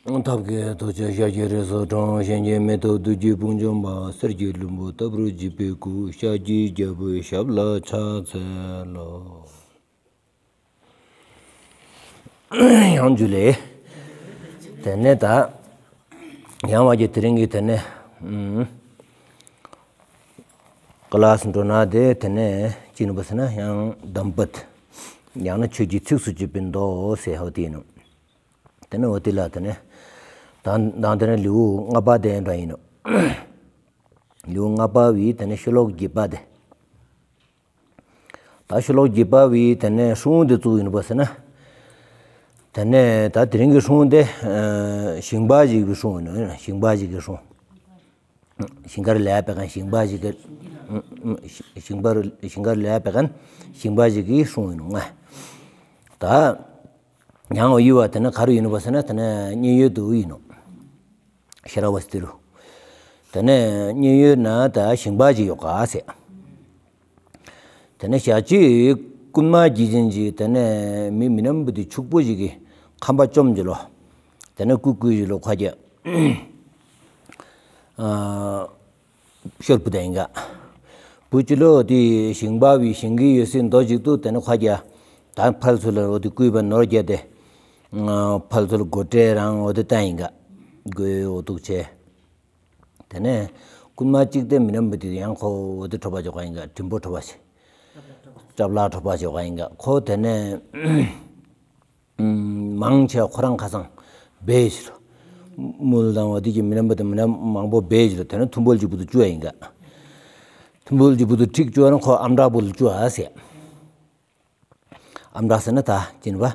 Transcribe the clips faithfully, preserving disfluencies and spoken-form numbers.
ཐབས་མཁས་ཐུགས་རྗེ་ཤཱཀྱའི་རིགས་སུ་འཁྲུངས། གཞན་གྱིས་མི་ཐུབ་བདུད་ཀྱི་དཔུང་འཇོམས་པ། གསེར་གྱི་ལྷུན་པོ་ལྟ་བུར་བརྗིད་པའི་སྐུ། ཤཱཀྱའི་རྒྱལ་པོའི་ཞབས་ལ་ཕྱག་འཚལ་ལོ། ཡང་འཇུ་ལེ། དེ་ནས་ད་ཡང་བ་གི་དེ་རིང་གི་དེ་ནས་ཨུམ། ཀ་ལ་སི་འགྲོ་ན་དེ་དེ་ནས་ཅི་ནུ་བ་ཟེར་ན་ཡང་གདམས་པ། ཡང་ན་ཆོས་ཀྱི་ཚིགས་སུ་བཅད་པའི་མདོ་ཟེར་ཧོ་དེ་ནུ། དེ་ནས་འོ་དེ་ལ་དེ་ནས་དང་དང་དེ་ནས་ལེའུ་ལྔ་པ་དེ་འདྲ་ཡིན་ནོ། ལེའུ་ལྔ་པ་བའི་དེ་ནས་ཤོ་ལོ་ཀ་བརྒྱད་པ་དེ། ད་ཤོ་ལོ་ཀ་བརྒྱད་པ་བའི་དེ་ནས་སྲུང་དེ་བཙུགས་ཡིན་པ་ཟེར་ན། དེ་ནས་ད་དེ་རིང་གི་སྲུང་དེ་ཨ་ཞིང་པ་ཞིག་གི་སྲུང་ཡིན་ནོ། ཞིང་པ་ཞིག་གི་སྲུང་། ཞིང་ཁར་ལས་པའི་མཁན་ཞིང་པ་ཞིག་གི་ཞིང་པར་ཞིང་ཁར་ལས་པའི་མཁན་ཞིང་པ་ཞིག་གི་སྲུང་ཡིན་ནོ་ང་། ད་ཡང་འོ་ཡུལ་བ་དེ་ནས་ག་རུ་ཡིན་པ་ཟེར་ན་དེ་ནས་མཉན་ཡོད་དུ་ཡིན་ནོ། ཤེས་རབ་བ་སྟེ་རུ། དེ་ནས་མཉན་ཡོད་ན་ད་ཞིང་པ་ཅིག་ཡོད་ག་ཟེར། དེ་ནས་ཞག་གཅིག་རྐུན་མ་བགྱིད་ཅན་ཅིག་དེ་ནས་མི་མི་ནམ་བུ་དེ་ཕྱུག་པོ་ཞིག་གི་ཁང་པ་བཅོམ་གྱི་ལོ། དེ་ནས་རྐུ་རྐུ་ཞིག་ལོ་ཁ་རྒྱ། ཨ་ཤོར་བུ་དེ་ཡིན་ག་བུ་ཅི་ལོ་དེ་ཞིང་པ་བའི་ཞིང་གི་ཡོད་སྲིད་མདོ་ཅིག་ཏུ་དེ་ནས་ཁ་རྒྱ། ད་ཕར་ཚུར་ལ་འོ་དེ་རྐུས་པ་ནོར་རྒྱ་དེ། ཕར་ཚུར་སྒོ་ཁྲལ་རང་འོ་དེ་བཏང་ཡིན་ག་སྒོའི་འོ་དུག་བྱས། དེ་ནས་རྐུན་མ་གཅིག་དེ་མི་ནམ་བུ་དེ་ཡང་ཁོ་འོ་དེ་ཁྲོ་བ་ཅོག་ག་ཡིན་ག་འགྲིམ་པོ་ཁྲོ་བ་ཞིག་སྐྲབ་ལ་ཁྲོ་བ་ཅོག་ག་ཡིན་ག་ཁོ་དེ་ནས་མང་ཆེ་ཁོ་རང་ཁ་སང་བེ་ཞིག་ལོ། དམུལ་དང་འོ་དེ་གི་མི་ནམ་བུ་དེ་མི་ནམ་མང་པོ་བེ་ཞིག་ལོ། དེ་ནས་ཐུམ་བུ་ལ་གཅིག་བུ་དུ་བཅུ་ཡིན་ག་ཐུམ་བུ་ལ་གཅིག་བུ་དུ་ཁྲིག་བཅུ་ཡང་ཁོ་ཨམ་ཕྲག་བུ་ལ་བཅུ་ཨ་ཟེར། ཨམ་ཕྲག་ཟེར་ན་ད་ཅི་ནི་བ།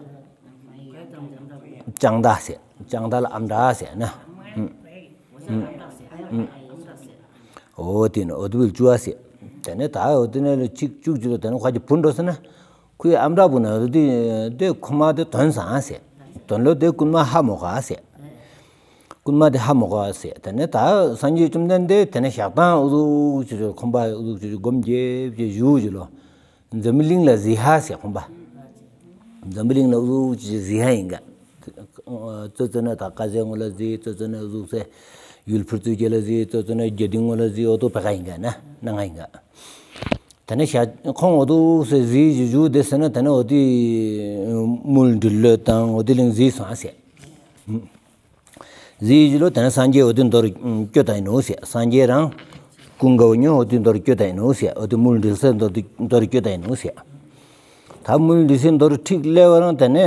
ལྕང་ད་ཟེར། ལྕང་ད་ལ་ཨམ་ཕྲག་ཟེར་ན། འོ་དེ་ནི་འོ་དེ་བུ་ལ་བཅུ་ཨ་ཟེར། དེ་ནས་ད་འོ་དེ་ནས་ལ་ཁྲིག་བཅུ་གཅིག་ལོ། དེ་ནས་ཁ་གི་བུ་འགྲོ་ཟེར་ན། ཁོའི་ཨམ་ཕྲག་བུ་ན་འོ་དེ་དེ་ཁོ་མ་དེ་དོན་བཟང་ཟེར། དོན་ལོ་དེ་རྐུན་མ་ཧ་མོ་ག་ཟེར། རྐུན་མ་དེ་ཧ་མོ་ག་ཟེར། དེ་ནས་ད་སངས་རྒྱས་བཅོམ་ལྡན་འདས་དེ་ནས་ཞག་དང་འུ་ཟུག་ཅིག་ཁོམ་པ་འུ་ཟུག་ཅིག་སྒོམ་རྒྱབ་ཅིག་བཞུགས་ཅིག་ལོ། འཛམ་བུ་གླིང་ལ་གཟིགས་ཧ་ཟེར་ཁོམ་པ། འཛམ་བུ་གླིང་ལ་འུ་ཟུག་ཅིག་གཟིགས་ཧ་ཡིན་ག་ཙོ་ཙོ་ན་ད་ཀ་ཟེ་ངོ་ལ་གཟིགས། ཙོ་ཙོ་ན་འུ་ཟུག་སེ་ཡུལ་ཕུར་ཚུ་རྒྱ་ལ་གཟིགས། ཙོ་ཙོ་ན་རྒྱ་ལྡིང་ངོ་ལ་གཟིགས། འོ་དོ་བེ་ག་ཡིན་ག་ན་ན་ང་ཡིན་ག་དེ་ནས་ཞག་ཁོང་འོ་དོ་སེ་གཟིགས་ཅིག་བཞུགས་དེ་ཟེར་ན་དེ་ནས་འོ་དེ་དམུལ་འདྲིལ་ལོ་དང་འོ་དེ་ལིང་གཟིགས་སོང་ཟེར། གཟིགས་ཅིག་ལོ། དེ་ནས་སངས་རྒྱས་འོ་དེ་མདོར་བསྐྱོད་ད་ཡིན་ནོ་ཟེར། སངས་རྒྱས་རང་ཀུན་དགའ་བོ་ཉོ་འོ་དེ་མདོར་བསྐྱོད་ད་ཡིན་ནོ་ཟེར། འོ་དེ་དམུལ་འདྲིལ་སེ་མདོར་མདོར་བསྐྱོད་ད་ཡིན་ནོ་ཟེར། ད་དམུལ་འདྲིལ་སེ་མདོར་ཁྲིག་སླེབས་པ་རང་དེ་ནས་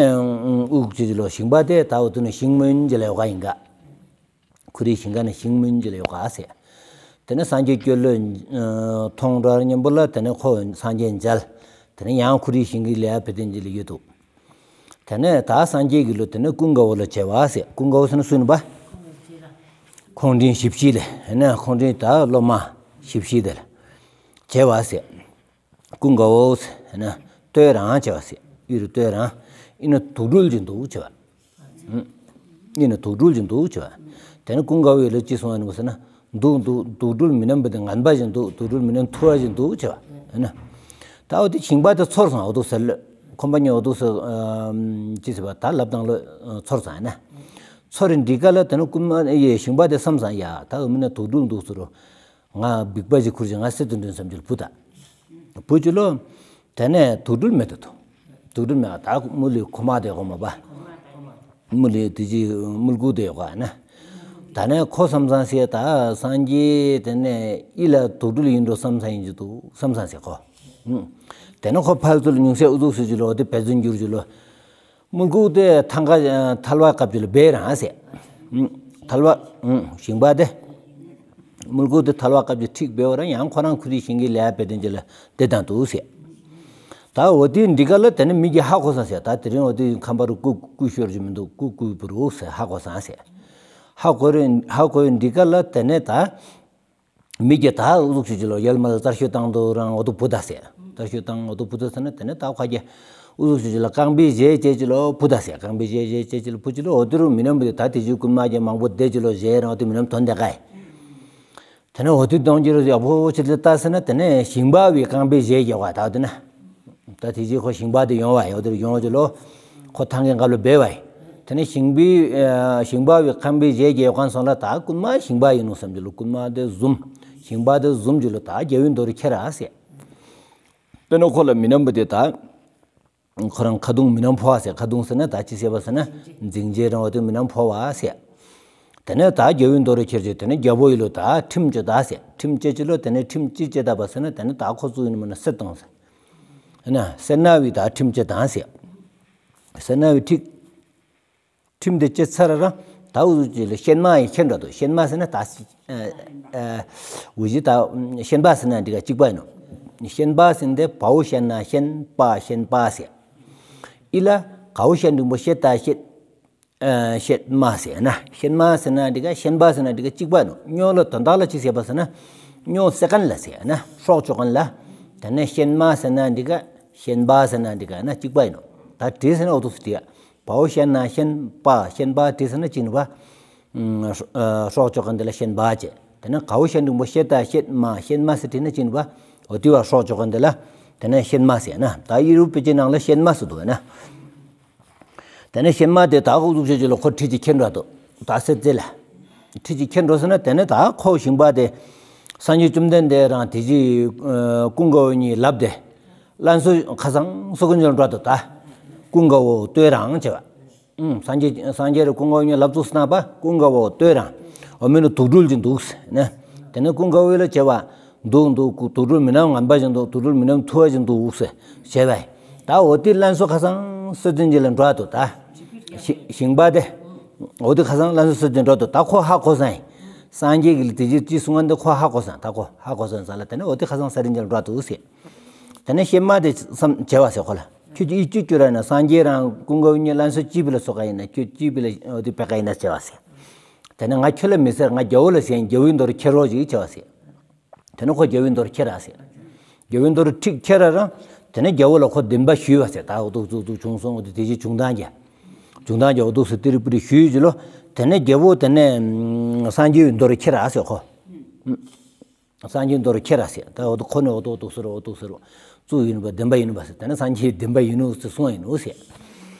དབུགས་ཅིག་ལོ་ཞིང་པ་དེ་ད་འོ་དེ་ནས་ཞིང་སྨོན་ཅིག་ལ་ཡོད་ག་ཡིན་ག་ཁོ་རའི་ཞིང་ཁ་ནས་ཞིང་སྨོན་ཅིག་ལ་ཡོད་ག་ཟེར། དེ་ནས་སངས་རྒྱས་བསྐྱོད་ལོ་མཐོང་གྲོལ་མཉམ་པོ་ལ་དེ་ནས་ཁོ་སངས་རྒྱས་མཇལ། དེ་ནས་ཡང་ཁོ་རའི་ཞིང་གི་ལས་བེ་དེན་ཅིག་ལ་ཡོད་དོ། དེ་ནས་ད་སངས་རྒྱས་ཀྱི་ལོ་དེ་ནས་ཀུན་དགའ་བོ་ལ་བྱེ་བ་ཟེར། ཀུན་དགའ་བོ་ཟེར་ན་སུ་ནི་བ། ཁོང་འདྲིན་ཞིབ་ཤི་ལས་ཧེ་ན་ཁོང་འདྲིན་ད་སློབ་མ་ཞིབ་ཤི་དེ་ལ་བྱེ་བ་ཟེར། ཀུན་དགའ་བོ་ཟེར་ཧེ་ན་ལྟོས་རང་བྱེ་བ་ཟེར། ཡུལ་ལྟོས་རང་ཨི་ན་དུག་སྦྲུལ་གྱི་འདུག་བྱེ་བ། ཨི་ན་དུག་སྦྲུལ་གྱི་འདུག་བྱེ་བ། དེ་ནས་ཀུན་དགའ་བོ་ཡུལ་ལ་ཅི་སོང་ཡིན་ནོ་ཟེར་ན། འདུག་འདུག་འདུག་སྦྲུལ་མི་ནམ་བུ་དེ་ངན་པ་ཞིག་འདུག་འདུག་སྦྲུལ་མི་ནམ་ཐུ་བ་ཞིག་འདུག་བྱེ་བ། ཨ་ན། ད་འོ་དེ་ཞིང་པ་དེ་ཚོར་སོང་། འོ་དུ་ཟེར་ལོ། ཁོམ་པ་ཉིད་འོ་དུ་ཟེར་ཅི་ཟེར་བ་ད་ལབ་དང་ལོ་ཚོར་སོང་ཨ་ན། ཚོར་རིན་འདི་ག་ལ་དེ་ནས་རྐུན་མ་ཡེ་ཞིང་པ་དེ་བསམ་སོང་ཡ། ད་འོ་མི་ན་དུག་སྦྲུལ་འདུག་ཟེར་རོ། ང་འབིགས་པ་ཞིག་ཁུར་ཞིག་ང་སེ་དུ་འདྲེན་བསམ་ཅིག་བུ་ད། བུ་ཅི་ལོ། དེ་ནས་དུག་སྦྲུལ་མེད་དོ། དུག་སྦྲུལ་མེད་ད་དམུལ་ལི་ཁོ་མ་དེ་ཁོ་མ་པ། དམུལ་ལི་དེ་ཅི་དམུལ་ཁུག་དེ་ཡོད་ག་ན། ད་ནས་ཁོ་བསམ་སོང་ཟེར་ད་སངས་རྒྱས་དེ་ནས་ཨི་ལ་དུག་སྦྲུལ་ཡིན་འགྲོ་བསམ་སོང་ཡིན་ཅི་འདུག་བསམ་སོང་ཟེར་ཁོ། དེ་ནས་ཁོ་ཕར་ཚུར་ཉུང་ཤས་ཨུ་ཚུགས་སུ་ཅི་ལོ་དེ་བེ་ཙུན་འགྱུར་ཅི་ལོ། དམུལ་ཁུག་དེ་ཐང་ཀ་ཐལ་བ་བཀབ་ཅི་ལོ་བེ་རང་ཟེར། ཐལ་བ་ཞིང་པ་དེ། དམུལ་ཁུག་དེ་ཐལ་བ་བཀབ་ཅི་ཁྲིག་བེ་བ་རང་ཡང་ཁོ་རང་ཁོ་རའི་ཞིང་གི་ལས་བེ་དེན་ཅི་ལ་དེ་དང་འདུག་ཟེར། ད་འོ་དེ་འདི་ག་ལ་དེ་ནས་མི་གི་ཧ་གོ་སོང་ཟེར། ད་དེ་རིང་འོ་དེ་ཁམས་པ་རུ་རྐུ་རྐུ་ཤོར་གྱི་མི་འདུག་རྐུ་རྐུ་བུ་རུ་ཟེར་ཧ་གོ་སོང་ཟེར། ཧ་གོ་རེ་ཧ་གོ་ཡི་འདི་ག་ལ་དེ་ནས་ད་མི་གི་ད་ཨུ་ཟུག་ཞུ་ཅི་ལོ་ཡལ་མ་ལ་རྩར་ཤོད་བཏང་འདུག་རང་འོ་དུ་བུ་ད་ཟེར། རྩར་ཤོད་བཏང་འོ་དུ་བུ་ད་ཟེར་ན་དེ་ནས་ད་ཁ་གི་ཨུ་ཟུག་ཞུ་ཅི་ལོ་རྐང་པའི་རྗེས་བྱེད་ཅི་ལོ་བུ་ད་ཟེར། རྐང་པའི་རྗེས་རྗེས་བྱེད་ཅི་ལོ་བུ་ཅི་ལོ་འོ་དུ་རུ་མི་ནམ་བུ་དེ་ད་དེ་ཅི་རྐུན་མ་གི་མང་པོ་བསྡད་ཅི་ལོ་རྗེས་རང་འོ་དུ་མི་ནམ་དོན་དེ་ག་ཡི། དེ་ནས་འོ་དེ་གདོང་གི་རོ་ཡག་པོ་ཆེ་དེ་ལྟ་ཟེར་ན་དེ་ནས་ཞིང་པ་བའི་རྐང་པའི་རྗེས་རྒྱག་པ་ད་དེ་ན། ད་དེ་རྗེས་ཁོ་ཞིང་པ་དེ་ཡོང་བ་ཡོད་དེ་ཡོང་ཅི་ལོ། ཁོ་ཐང་གི་འགབ་ལོ་སྦས་བ་ཡི། དེ་ནས་ཞིང་པའི་ཨ་ཞིང་པ་བའི་ཁང་པའི་རྗེས་རྒྱལ་ཁང་སོང་ལ། ད་རྐུན་མ་ཞིང་པ་ཡིན་ནོ་བསམ་གྱི་ལོ། རྐུན་མ་དེ་བཟུང་། ཞིང་པ་དེ་བཟུང་གྱི་ལོ། ད་རྒྱལ་པོའི་མདོ་རུ་ཁྱེར་ར་ཟེར། དེ་ནས་ཁོ་ལ་མི་ནམ་པ་དེ་ད་ཁོ་རང་ཁ་རྡུང་མི་ནམ་ཕོ་བ་ཟེར། ཁ་རྡུང་ཟེར་ན་ད་ཅི་ཟེར་བ་ཟེར་ན་འཛིང་རྗེ་རང་བ་དེ་མི་ནམ་ཕོ་བ་ཟེར། དེ་ནས་ད་རྒྱལ་པོའི་མདོ་རུ་ཁྱེར་རྗེས་དེ་ནས་རྒྱལ་པོ་ཡི་ལོ་ད་ཁྲིམས་གཅོད་ད་ཟེར། ཁྲིམས་གཅོད་ཀྱི་ལོ། དེ་ནས་ཁྲིམས་ཅི་གཅོད་ད་པ་ཟེར་ན། དེ་ནས་ད་ཁོ་ཚུ་ཡིན་མིན་ན་གསེར་གཏོང་ཟེར། ན་གསེར་ནག་པའི་ད་ཁྲིམས་གཅོད་ད་ཟེར། གསེར་ནག་པའི་ཁྲིམས་ཁྲིམས་དེ་བཅད་ཚར་ར། ད་འུ་ཅི་ལ་ཤན་མ་ཡི་ཁྱེར་འགྲོ་འདུག། ཤན་མ་ཟེར་ན་ད་ཨ་ཨ་འུ་ཅི་ད་ཤན་པ་ཟེར་ན་འདི་ག་གཅིག་པ་ཡིན་ནོ། ཤན་པ་ཟེར་ན་དེ་བའོ་ཤན་ན་ཤན། པ་ཤན་པ་ཟེར། ཨི་ལ་གའོ་ཤན་འགྲེང་བུ་ཤེད་ད་ཤེད། ཨ་ཤན་མ་ཟེར་ན། ཤན་མ་ཟེར་ན་འདི་ག་ཤན་པ་ཟེར་ན་འདི་ག་གཅིག་པ་ཡིན་ནོ། སྨྱོ་ལ་དོན་དག་ལ་ཅི་ཟེར་བ་ཟེར་ན། སྨྱོ་བསད་མཁན་ལ་ཟེར་ན། སྲོག་གཅོད་མཁན་ལ། དེ་ནས་ཤན་མ་ཟེར་ན་འདི་ག་ཤན་པ་ཟེར་ན་འདི་ག་ན་གཅིག་པ་ཡིན་ནོ། ད་བྲིས་ཟེར་ན་འོ་ཐུག་སུ་བྲིས་ཡ། བའོ་ཤན་ན་ཤན། པ་ཤན་པ་བྲིས་ཟེར་ན་ཅི་ཡིན་པ། ཨ་སྲོག་གཅོད་མཁན་དེ་ལ་ཤན་པ་བྱས། དེ་ནས་གའོ་ཤན་འགྲེང་བུ་ཤེད་ད་ཤེད། མ་ཤན་མ་ཟེར་བྲིས་ན་ཅི་ཡིན་པ། འོ་དེ་བ་སྲོག་གཅོད་མཁན་དེ་ལ་དེ་ནས་ཤན་མ་ཟེར་ན། ད་ཡི་རུ་དཔེ་ཆའི་ནང་ལ་ཤན་མ་ཟེར་འདུག་ན། དེ་ནས་ཤན་མ་དེ་ད་ཁོ་འུ་ཅི་ལ་ཁོ་ཁྲིད་ཅིག་ཁྱེར་འགྲོ་འདུག། ད་སེ་ཙེ་ལ་ཁྲིད་ཅིག་ཁྱེར་འགྲོ་ཟེར་ན། དེ་ནས་ད་ཁོ་ཞིང་པ་དེ་སངས་རྒྱས་བཅོམ་ལྡན་འདས་རང་དེ་ཅི་ཀུན་དགའ་བོ་གཉིས་ལབ་སྟེ་ལན་གསོ་ཁ་སང་གསོ་མཁན་ཅིག་ལ་འགྲོ་འདུག། ད་ཀུན་དགའ་བོ་ལྟོས་རང་བྱས་པ། ཨུམ། སངས་རྒྱས་སངས་རྒྱས་ར་ཀུན་དགའ་བོ་གཉིས་ལབ་ཚུགས་ཟེར་ན་པ། ཀུན་དགའ་བོ་ལྟོས་རང་། འོ་མིན་ནོ་དུག་སྦྲུལ་ཅིག་འདུག་ཟེར་ན། དེ་ནས་ཀུན་དགའ་བོ་ལ་བྱས་པ། འདུག་འདུག། དུག་སྦྲུལ་མི་ནམ་ངན་པ་ཅིག་འདུག། དུག་སྦྲུལ་མི་ནམ་ཐུ་བ་ཅིག་འདུག་ཟེར་བྱས་པས། ད་འོ་དེ་ལན་གསོ་ཁ་སང་གསོལ་སྟོན་ཅིག་ལ་འགྲོ་འདུག། ད་ཞི་ཞིང་པ་དེ་འོ་དེ་ཁ་སང་ལན་གསོ་གསོལ་སྟོན་འགྲོ་འདུག། ད་ཁོ་ཧ་གོ་སོང་། སངས་རྒྱས་ཀྱིས་ལ་དེ་ཅི་ཅི་གསུང་ངན་དེ་ཁོ་ཧ་གོ་སོང་། ད་ཁོ་ཧ་གོ་སོང་ཙང་ལ། དེ་ནས་འོ་དེ་ཁ་སང་གསོལ་སྟོན་ཅིག་ལ་འགྲོ་འདུག་ཟེར། དེ་ནས་ཤན་མ་དེ་བསམ་བྱས་པ་ཟེར་ཁོ་ལ། ཁྱོད་ཀྱིས་ཨི་ཅི་སྐྱོ་ར་ན། སངས་རྒྱས་རང་ཀུན་དགའ་བོ་གཉིས་ལན་གསོ་ཅི་བི་ལ་སོགས་ཀ་ཡིན་ན། ཁྱོད་ཅི་བི་ལ་འོ་དེ་བེ་ཀ་ཡིན་ན་བྱས་པ་ཟེར། དེ་ནས་ང་ཁྱོད་ལ་མི་ཟེར། ང་རྒྱལ་པོ་ལ་ཟེར། རྒྱལ་པོའི་མདོ་རུ་ཁྱེར་རོགས་ཅིག་བྱས་པ་ཟེར། དེ་ནས་ཁོ་རྒྱལ་པོའི་མདོ་རུ་ཁྱེར་ར་ཟེར། རྒྱལ་པོའི་མདོ་རུ་ཁྲིད་ཁྱེར་ར་རང་། དེ་ནས་རྒྱལ་པོ་ལ་ཁོ་བདེན་པ་ཞུས་པ་ཟེར། ད་འོ་དུག་དུག་དུག་བྱུང་སོང་། འོ་དེ་དེ་ཅི་བྱུང་སྟངས་ཀྱི་བྱུང་སྟངས་ཀྱི་འོ་དུག་ཟེར་ཏི་རི་པི་རི་ཞུས་ཀྱི་ལོ། དེ་ནས་རྒྱལ་པོ་དེ་ནས་སངས་རྒྱས་པའི་མདོ་རུ་ཁྱེར་ར་ཟེར་ཁོ། སངས་རྒྱས་མདོ་རུ་ཁྱེར་ར་ཟེར། ད་འོ་དུག་ཁོ་ནས་འོ་དུག་འོ་དུག་ཟེར། འོ་དུག་ཟེར། བཙུགས་ཡིན་པ་བདེན་པ་ཡིན་པ་ཟེར། དེ་ནས་སངས་རྒྱས་བདེན་པ་ཡིན་ནོ་ཟེར་གསུངས་ཡིན་ནོ་ཟེར།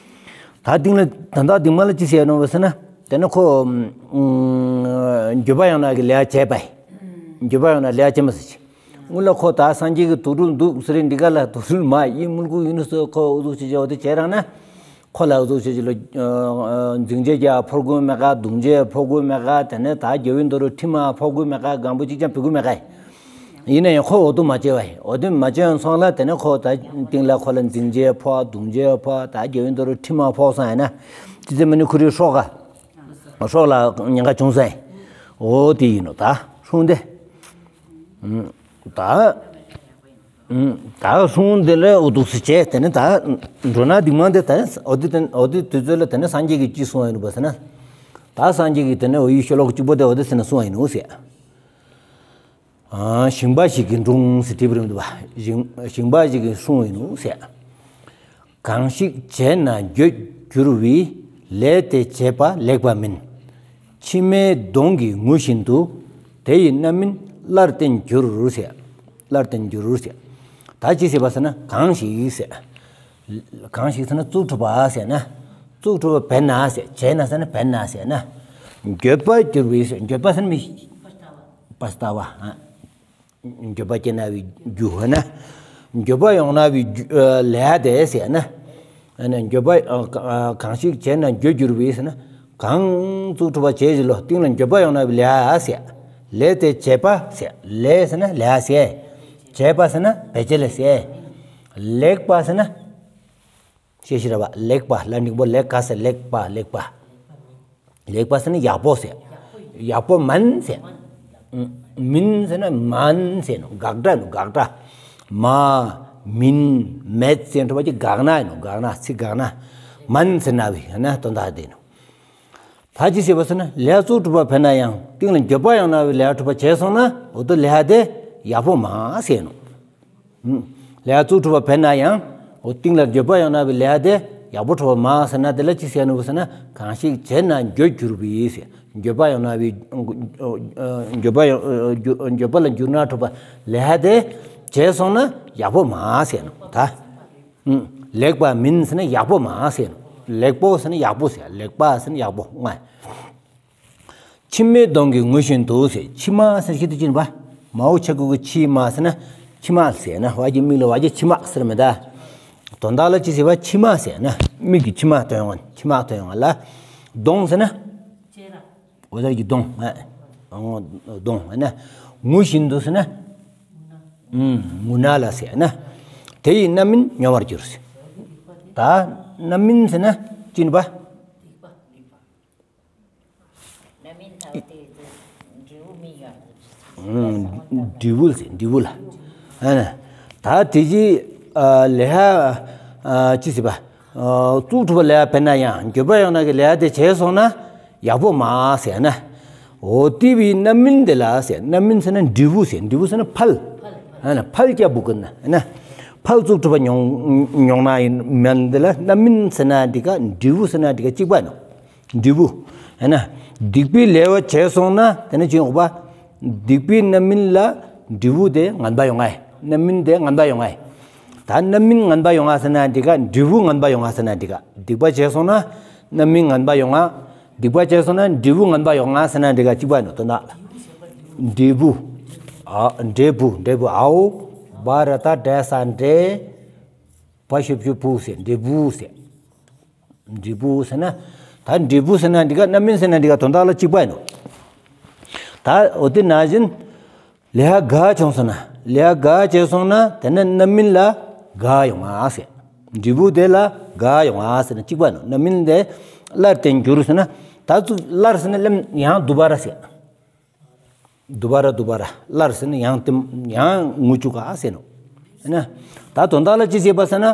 ད་སྟེང་ལ་ད་ད་སྟེང་མ་ལ་ཅི་ཟེར་ནོ་བ་ཟེར་ན། དེ་ནས་ཁོ་འགྱོད་པ་ཡང་ན་གི་ལས་བྱས་པ་ཡིན། འགྱོད་པ་ཡང་ན་ལས་བྱས་མ་ཟེར་ཅི། སྔོན་ལ་ཁོ་ད་སངས་རྒྱས་ཀྱི་དུག་སྦྲུལ་འདུག་ཟེར་འདི་ག་ལ་དུག་སྦྲུལ་མ་ཡིན་མུལ་ཁུག་ཡིན་ནོ་ཟེར་ཁོ་འུ་ཚུགས་བྱེད་ཀྱི་འོ་དེ་བྱས་རང་ན། ཁོ་ལ་འུ་ཚུགས་བྱེད་ཀྱི་ལོ། འཛིང་རྗེ་རྒྱ་ཕོག་དགོས་མེད་ག། རྡུང་རྗེ་ཕོག་དགོས་མེད་ག། དེ་ནས་ད་རྒྱལ་པོའི་མདོ་རུ་ཁྲིམས་མ་ཕོག་དགོས་མེད་ག། གང་པོ་གཅིག་ཀྱང་བུད་དགོས་མེད་ག། ཡིན་ན་ཡང་ཁོ་འོ་དུ་མ་བྱས་པ་ཡིན། འོ་དུ་མ་བྱས་ཡང་སོང་ལ། དེ་ནས་ཁོ་ད་སྟེང་ལ་ཁོ་ལ་འཛིང་རྗེ་ཕོག། རྡུང་རྗེ་ཕོག། ད་རྒྱལ་པོའི་མདོ་རུ་ཁྲིམས་མ་ཕོག་སོང་ཡིན་ན། ཅི་ཙི་མི་ནི་ཁོ་རའི་སྲོག་ག་སྲོག་ལ་ཉེན་ཁ་བྱུང་སོང་ཡིན། འོ་དེ་ཡིན་ནོ། ད་སྲུང་དེ་ད་ཨུམ། ད་སྲུང་དེ་ལ་འུ་དུག་སེ་བྱས། དེ་ནས་ད་འགྲོ་ན་སྡིག་མ་དེ་ད་འོ་དེ་དེ་འོ་དེ་དུས་ཚོད་ལ་དེ་ནས་སངས་རྒྱས་ཀྱིས་ཅི་གསུངས་ཡིན་པ་ཟེར་ན། ད་སངས་རྒྱས་ཀྱིས་དེ་ནས་འོ་ཡི་ཤོ་ལོ་ཀ་གཅིག་པོ་དེ་འོ་དེ་ཟེར་ན་གསུངས་ཡིན་ནོ་ཟེར། ཨ་ཞིང་པ་ཞིག་གི་སྲུང་ཟེར་བྲིས་པ་རེད་འདུག་པ། ཞིང་ཞིང་པ་ཞིག་གི་སྲུང་ཡིན་ནོ་ཟེར། གང་ཞིག་བྱས་ན་འགྱོད་འགྱུར་བའི། ལས་དེ་བྱས་པ་ལེགས་པ་མིན། མཆི་མའི་མདོངས་ཀྱིས་ངུ་བཞིན་དུ། དེ་ཡི་རྣམ་སྨིན་སླར་བསྟན་འགྱུར་ཟེར། སླར་བསྟན་འགྱུར་ཟེར། ད་ཅི་ཟེར་བ་ཟེར་ན། གང་ཞིག་ཟེར། གང་ཞིག་ཟེར་ན་བཙུགས་ཐུབ་པ་ཟེར་ན། བཙུགས་ཐུབ་པ་བས་ན་ཟེར། བྱས་ན་ཟེར་ན་བས་ན་ཟེར་ན། འགྱོད་པར་འགྱུར་བའི་ཟེར། འགྱོད་པ་ཟེར་ན་མི་པ་སྟ་བ། འགྱོད་པ་སྐྱེ་ན་བའི་རྒྱུ་ཧ་ན། འགྱོད་པ་ཡོང་ན་བའི་རྒྱུ་ཨ་ལས་དེ་ཟེར་ན། ཨ་ནི་འགྱོད་པ་ཨ་ག་ཨ་གང་ཞིག་བྱས་ན་འགྱོད་འགྱུར་བའི་ཟེར་ན། གང་བཙུགས་ཐུབ་པ་བྱས་ཀྱི་ལོ། སྟེང་ལ་འགྱོད་པ་ཡོང་ན་བའི་ལས་ཟེར། ལས་དེ་བྱས་པ་ཟེར། ལས་ཟེར་ན་ལས་ཟེར། བྱས་པ་ཟེར་ན་བེད་སྤྱད་ལ་ཟེར། ལེགས་པ་ཟེར་ན། ཤེས་ཤེས་ར་བ། ལེགས་པ་ལ་འགྲེང་བུ་ལེགས་ག་ཟེར། ལེགས་པ་ལེགས་པ། ལེགས་པ་ཟེར་ན་ཡག་པོ་ཟེར། ཡག་པོ་མན་ཟེར། མིན་ཟེར་ན་མན་ཟེར་ནོ། དགག་སྒྲ་ནོ། དགག་སྒྲ། མ་མིན་མེད་ཟེར་འགྲོ་བ་ཅིག་དགག་ན་ཡིན་ནོ། དགག་ན་ཚིག་དགག་ན། མན་ཟེར་ན་བའི་ཡང་ན་དོན་དག་དེ་ནོ། ད་ཅི་ཟེར་བ་ཟེར་ན། ལས་བཙུགས་ཐུབ་པ་བས་ན་ཡང་། སྟེང་ལ་འགྱོད་པ་ཡོང་ན་བའི་ལས་ཐུབ་པ་བྱས་སོང་ན། འོ་དོ་ལས་དེ་ཡག་པོ་མ་ཟེར་ནོ། ལས་བཙུགས་ཐུབ་པ་བས་ན་ཡང་། འོ་སྟེང་ལ་འགྱོད་པ་ཡོང་ན་བའི་ལས་དེ་ཡག་པོ་ཐུབ་པ་མ་ཟེར་ན། དེ་ལ་ཅི་ཟེར་ནོ་ཟེར་ན། གང་ཞིག་བྱས་ན་འགྱོད་འགྱུར་བའི་ཟེར། འགྱོད་པ་ཡོང་ན་བའི་འགྱོད་པ་ཡོང་འགྱོད་པ་ལ་འགྱུར་ན་ཐུབ་པ་ལས་དེ་བྱས་སོང་ན་ཡག་པོ་མ་ཟེར་ནོ། ད་ལེགས་པ་མིན་ཟེར་ན་ཡག་པོ་མ་ཟེར་ནོ། ལེགས་པོ་ཟེར་ན་ཡག་པོ་ཟེར། ལེགས་པ་ཟེར་ན་ཡག་པོ་ང་། མཆི་མའི་མདོངས་ཀྱིས་ངུ་བཞིན་དུ་ཟེར། མཆི་མ་ཟེར་ཤེས་དུ་ཅི་ནི་བ། མའོ་ཆ་གུ་གུ་མཆི་མ་ཟེར་ན། མཆི་མ་ཟེར་ན་བ་ཅི་མིག་ལ་བ་ཅི་མཆི་མ་ཟེར་མི་ད། དོན་དག་ལ་ཅི་ཟེར་བ། མཆི་མ་ཟེར་ན་མིག་གི་མཆི་མ་ཐོན་ཡོང་། མཆི་མ་ཐོན་ཡོང་ལ། མདོངས་ཟེར་ན། འོད་ཟེར་གྱི་མདོངས། ཨ། མདོངས་ཨ་ན། ངུ་བཞིན་དུ་ཟེར་ན། ཨུམ། ངུ་ན་ལ་ཟེར་ན། དེ་ཡི་རྣམ་སྨིན་མྱོང་བར་འགྱུར་ཟེར། ད་རྣམ་སྨིན་ཟེར་ན་ཅི་ནི་བ། རྣམ་སྨིན་ད་དེ་འབྲས་བུ་མི་ཡོང་། ཨུམ། འབྲས་བུ་ཟེར། འབྲས་བུ་ལ། ཨ་ན། ད་དེ་ཅི། ཨ། ལས། ཨ། ཅི་ཟེར་བ། ཨ། གཙུག་གྲུབ་པ་ལས་འཕེན་ན་ཡང་འགྱོད་པ་ཡོང་ན་གི་ལས་དེ་བྱས་སོང་ན་ཡག་པོ་མ་ཟེར་ན། འོ་དེ་བའི་རྣམ་སྨིན་དེ་ལ་ཟེར། རྣམ་སྨིན་ཟེར་ན་འབྲས་བུ་ཟེར། འབྲས་བུ་ཟེར་ན་ཕལ། ཨ་ན་ཕལ་སྐྱ་བུ་ཀུན་ན་ཨ་ན། ཕལ་གཙུག་གྲུབ་པ་མྱོང་མྱོང་ན་ཡིན་མན་དེ་ལ་རྣམ་སྨིན་ཟེར་ན་འདི་ག་འབྲས་བུ་ཟེར་ན་འདི་ག་གཅིག་པ་ནོ། འབྲས་བུ། ཨ་ན། སྡིག་པའི་ལས་བ་བྱས་སོང་ན་དེ་ནི་ཅི་ཡོང་པ། སྡིག་པའི་རྣམ་སྨིན་ལ་འབྲས་བུ་དེ་ངན་པ་ཡོང་ངེ། རྣམ་སྨིན་དེ་ངན་པ་ཡོང་ངེ། ད་རྣམ་སྨིན་ངན་པ་ཡོང་ང་ཟེར་ན་འདི་ག་འབྲས་བུ་ངན་པ་ཡོང་ང་ཟེར་ན་འདི་ག་སྡིག་པ་བྱས་སོང་ན་རྣམ་སྨིན་ངན་པ་ཡོང་ང་། སྡིག་པ་བྱས་སོང་ན་འབྲས་བུ་ངན་པ་ཡོང་ང་ཟེར་ན་འདི་ག་གཅིག་པ་ནོ་དོན་དག་ལ། འབྲས་བུ། ཨ། འབྲས་བུ། འབྲས་བུ། ཨའོ། བ་ར་ཏ་འབྲས་ས་འབྲས། བ་ཞབས་ཀྱུ་བུ་ཟེར། འབྲས་བུ་ཟེར། འབྲས་བུ་ཟེར་ན། ད་འབྲས་བུ་ཟེར་ན་འདི་ག་རྣམ་སྨིན་ཟེར་ན་འདི་ག་དོན་དག་ལ་གཅིག་པ་ཡིན་ནོ། ད་འོ་དེ་ནང་བཞིན། ལས་དགའ་བྱུང་སོང་ན། ལས་དགའ་བྱས་སོང་ན་དེ་ནི་རྣམ་སྨིན་ལ་དགའ་ཡོང་ང་ཟེར། འབྲས་བུ་དེ་ལ་དགའ་ཡོང་ང་ཟེར་ན་གཅིག་པ་ནོ། རྣམ་སྨིན་དེ་སླར་བརྟན་འགྱུར་ཟེར་ན། ད་ཚུ་སླར་ཟེར་ན་ལམ་ཡང་དུ་བ་ར་ཟེར། དུ་བ་ར་དུ་བ་ར་སླར་ཟེར་ན་ཡང་དེ་ཡང་ངུ་བཅུག་ག་ཟེར་ནོ། ཨ་ན། ད་དོན་དག་ལ་ཅི་བྱེད་པ་ཟེར་ན།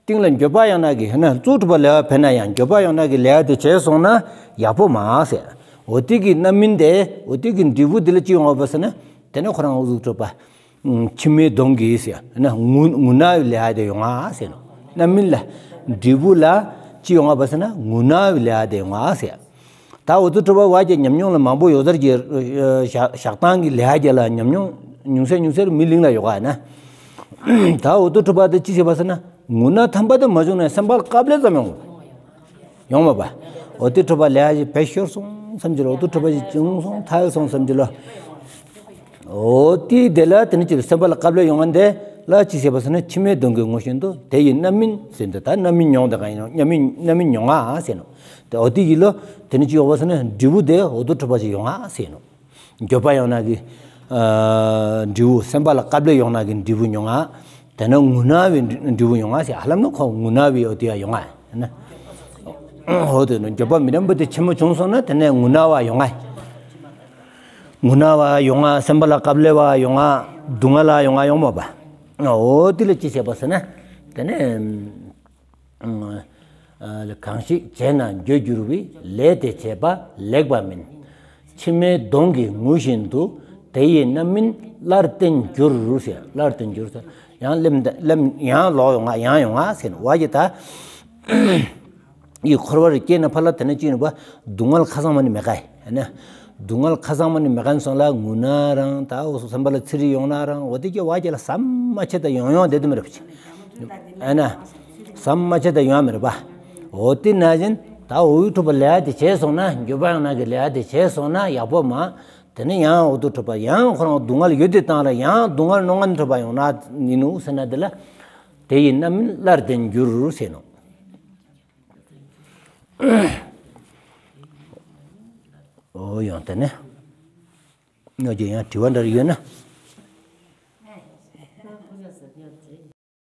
སྟེང་ལ་འགྱོད་པ་ཡོང་ན་གི་ཨ་ན་གཙུག་གྲུབ་པ་ལས་འཕེན་ན་ཡང་འགྱོད་པ་ཡོང་ན་གི་ལས་དེ་བྱས་སོང་ན་ཡག་པོ་མ་ཟེར། འོ་དེ་གི་རྣམ་སྨིན་དེ་འོ་དེ་གི་འབྲས་བུ་དེ་ལ་ཅི་ཡོང་བ་ཟེར་ན། དེ་ནི་ཁོ་རང་གཙུག་གྲུབ་པ། མཆི་མའི་མདོངས་ཀྱིས་ཟེར་ན་ངུ་ངུ་ན་བའི་ལས་དེ་ཡོང་ང་ཟེར་ནོ། རྣམ་སྨིན་ལ་འབྲས་བུ་ལ་ཅི་ཡོང་ང་བ་ཟེར་ན་ངུ་ན་བའི་ལས་དེ་ཡོང་ང་ཟེར། ད་འོ་ཚོ་གྲུབ་པ་བ་གྱི་ཉམས་མྱོང་ལ་མང་པོ་ཡོད་ཟེར་གྱི། ཞག་ཞག་དང་གི་ལས་རྒྱ་ལ་ཉམས་མྱོང་ཉུང་སེ་ཉུང་སེ་མི་ལིང་ལ་ཡོད་ག་ན། ད་འོ་ཚོ་གྲུབ་པ་དེ་ཅི་བྱེད་པ་ཟེར་ན་ངུ་ན་ཐམ་པ་དེ་མ་བྱུང་ན་སེམས་པ་ལ་དཀའ་ལས་ཙམ་ཡོང་། ཡོང་མ་པ། འོ་དེ་གྲུབ་པ་ལས་ཀྱི་བེད་ཤོར་སོང་བསམ་གྱི་ལ། འོ་དེ་གྲུབ་པ་ཀྱི་བྱུང་སོང་ཐལ་སོང་བསམ་གྱི་ལ། འོ་དེ་དེ་ལ་དེ་ནི་ཅི་སེམས་པ་ལ་དཀའ་ལས་ཡོང་ང་དེ་ལ་ཅི་བྱེད་པ་ཟེར་ན་མཆི་མའི་མདོངས་ཀྱིས་ངུ་བཞིན་དུ་དེ་ཡི་རྣམ་སྨིན་ཟེར་འདི་ད་རྣམ་སྨིན་མྱོང་དེ་ག་ཡིན་ནོ། རྣམ་སྨིན་རྣམ་སྨིན་མྱོང་ང་ཟེར་ནོ། དེ་འོ་དེ་ཡི་ལོ་དེ་ནི་ཅི་ཡོང་བ་ཟེར་ན་འབྲས་བུ་དེ་འོ་དེ་གྲུབ་པ་ཅིག་ཡོང་ང་ཟེར་ནོ། འགྱོད་པ་ཡོང་ན་གི་ཨ་འབྲས་བུ། སེམས་པ་ལ་དཀའ་ལས་ཡོང་ན་གི་འབྲས་བུ་མྱོང་ང་། དེ་ན་ངུ་ན་བའི་འབྲས་བུ་མྱོང་ང་ཟེར། ཧ་ལམ་ན་ཁོ་ངུ་ན་བའི་འོ་དེ་ཡ་ཡོང་ང་ན། འོ་དེ་ནི་འགྱོད་པ་མི་དྲན་པ་དེ་ཆེན་པོ་བྱུང་སོང་ན་དེ་ནས་ངུ་ན་བ་ཡོང་ང་། ངུ་ན་བ་ཡོང་ང་། སེམས་པ་ལ་དཀའ་ལས་བ་ཡོང་ང་། སྡུག་བསྔལ་ལ་ཡོང་ང་ཡོང་མ་པ། འོ་དེ་ལ་ཅི་བྱེད་པ་ཟེར་ན། དེ་ནས་གང་ཞིག་བྱས་ན་འགྱོད་འགྱུར་བའི། ལས་དེ་བྱས་པ་ལེགས་པ་མིན། མཆི་མའི་མདོངས་ཀྱིས་ངུ་བཞིན་དུ། དེ་ཡི་རྣམ་སྨིན་སླར་བརྟན་འགྱུར་ཟེར། སླར་བརྟན་འགྱུར་ཟེར། ཡང་ལེམ་ལེམ་ཡང་ལོག་ཡོང་ང་ཡང་ཡོང་ང་ཟེར་ནོ། བ་གྱི་ད། ཡི་འཁོར་བར་སྐྱེས་ན་ཕར་ལ་དེ་ནས་ཅི་ཡིན་པ། སྡུག་བསྔལ་ཁ་སང་མ་ནི་མེད་ཀ་ཡིན་ན། སྡུག་བསྔལ་ཁ་སང་མ་ནི་མེད་ཀ་ཡིན་སོང་ལ་ངུ་ན་རང་ད་འོ་སོ་སེམས་པ་ལ་ཚེ་རིང་ཡོང་ན་རང་འོ་དེ་ཀྱི་བ་ཀྱི་ལ་བསམ་མ་ཆད་ད་ཡོང་ཡོང་བསྡད་དུ་མི་རབ་ཅི། ཨ་ན། བསམ་མ་ཆད་ད་ཡོང་མི་རབ་པ། འོ་དེ་ན་བཞིན་ད་འོ་ཡུ་ཐུབ་པ་ལས་དེ་བྱས་སོང་ན་འགྱོད་པ་ཡོང་ན་གི་ལས་དེ་བྱས་སོང་ན་ཡག་པོ་མ། དེ་ནས་ཡང་འོ་དུ་ཐུབ་པ་ཡང་ཁོ་རང་སྡུག་བསྔལ་ཡོད་དེ་བཏང་ལ་ཡང་སྡུག་བསྔལ་རྣོ་ངན་ཐུབ་པ་ཡོང་ན་ཡིན་ནོ་ཟེར་ན་དེ་ལ། དེ་ཡི་རྣམ་སྨིན་སླར་བརྟན་འགྱུར་ཟེར་ནོ། འོ་ཡང་དེ་ནས་ང་ཚོ་ཡང་དྲི་བ་འདྲ་ཡོད་ན།